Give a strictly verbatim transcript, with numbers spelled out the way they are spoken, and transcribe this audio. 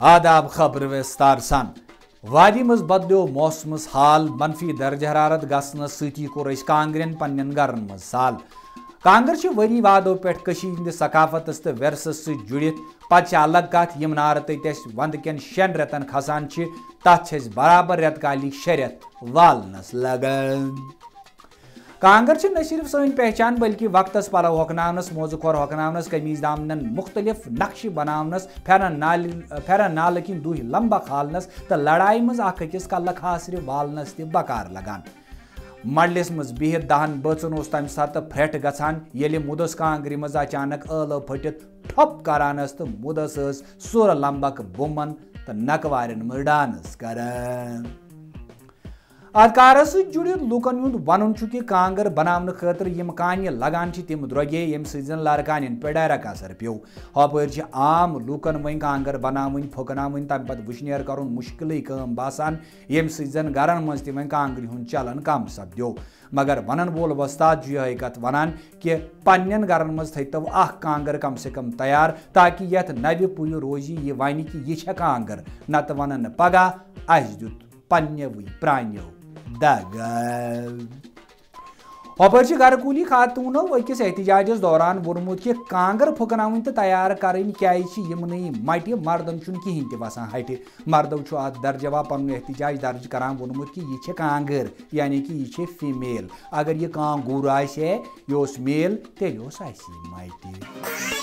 آداب، خبر وستار سان۔ وادی منٛز بدلیو موسمس حال، منفی درجہ حرارت گژھنس سۭتی کوٚر أسۍ کانگرٮ۪ن پننٮ۪ن گرن منٛز سال۔ کانگر چھِ ؤری وادو پٮ۪ٹھ کٔشیٖرِ ہٕنٛدِ ثقافتس تہٕ ورثس سۭتۍ جُڑِتھ۔ پتہٕ چھِ الگ کتھ، یِم نارٕ تٔتۍ اَسہِ ونٛدٕ کٮ۪ن شٮ۪ن رٮ۪تن کھسان چھِ، تتھ چھِ أسۍ برابر رٮ۪تہٕ کالی شےٚ رٮ۪تھ والنس لگان۔ کانگر چھِ نہ صرف سٲنۍ پہچان، بلکہِ وقتس پلو ہۄکھناونس، موزٕ کھۄر ہۄکھناونس، قمیٖض دامنن مُختٔلِف نقشہٕ بناونس، پھٮ۪رن نالہِ، پھٮ۪رن نالہٕ کِنۍ دُہۍ لمبہ کھالنس تہٕ لڑایہِ منٛز اکھ أکِس کلہٕ کھاسرِ والنس تہِ بکار لگان۔ مڈلِس منٛز بِہِتھ دہن بٲژن اوس تمہِ ساتہٕ پھرٛٹھ گژھان، ییٚلہِ مُدس کانگرِ منٛز اچانک ٲلہٕ پھٔٹِتھ ٹھۄپ کران ٲس تہٕ مُدس ٲس سُرٕ لمبک بُمن تہٕ نکوارٮ۪ن منٛز ڈانس کران۔ اتھ کارس سۭتۍ جُڑِتھ لوٗکن ہُنٛد ونُن چھُ کہِ کانگر بناونہٕ خٲطرٕ یِم کانہِ لگان چھِ، تِم درٛوگے، ییٚمہِ سۭتۍ زن لارٕ کانٮ۪ن پٮ۪ٹھ direct اثر پیوٚو۔ ہۄپٲرۍ چھِ عام لوٗکن وۄنۍ کانگر بناوٕنۍ، پھۄکناوٕنۍ، تمہِ پتہٕ وُشنیر کرُن مُشکلٕے کٲم باسان، ییٚمہِ سۭتۍ زن گرن منٛز تہِ وۄنۍ کانگرِ ہُنٛد چلن کم سپدیو۔ مگر ونن وول وۄستاد چھُ یِہے کتھ ونان کہِ پننٮ۪ن گرن منٛز تھٲوتو اکھ کانگر کم سے کم تیار، تاکہ یتھ نوِ پُیہِ روزِ یہِ ونہِ کہِ یہِ چھےٚ کانگر، نتہٕ ونن نہٕ پگاہ، اسہِ دیُت پننیوٕے پرانیو دگہ۔ ہۄپٲرۍ چھِ گرٕ کوٗلی خاتوٗنو أکِس احتجاجس دوران ووٚنمُت کہِ کانگر پھُکناوٕنۍ تہٕ تیار کرٕنۍ کیازِ چھِ یِمنٕے مٹہِ، مردن چھُنہٕ کِہینۍ تہِ وسان ہٹہِ۔ مردو چھُ اتھ درجہ پنُن احتجاج درج کران ووٚنمُت کہِ یہِ چھِ کانگر، یعنی کہِ یہِ چھِ female۔ اگر یہِ کانگور آسہِ ہے، یہِ اوس male، تیٚلہِ اوس اسی مٹہِ۔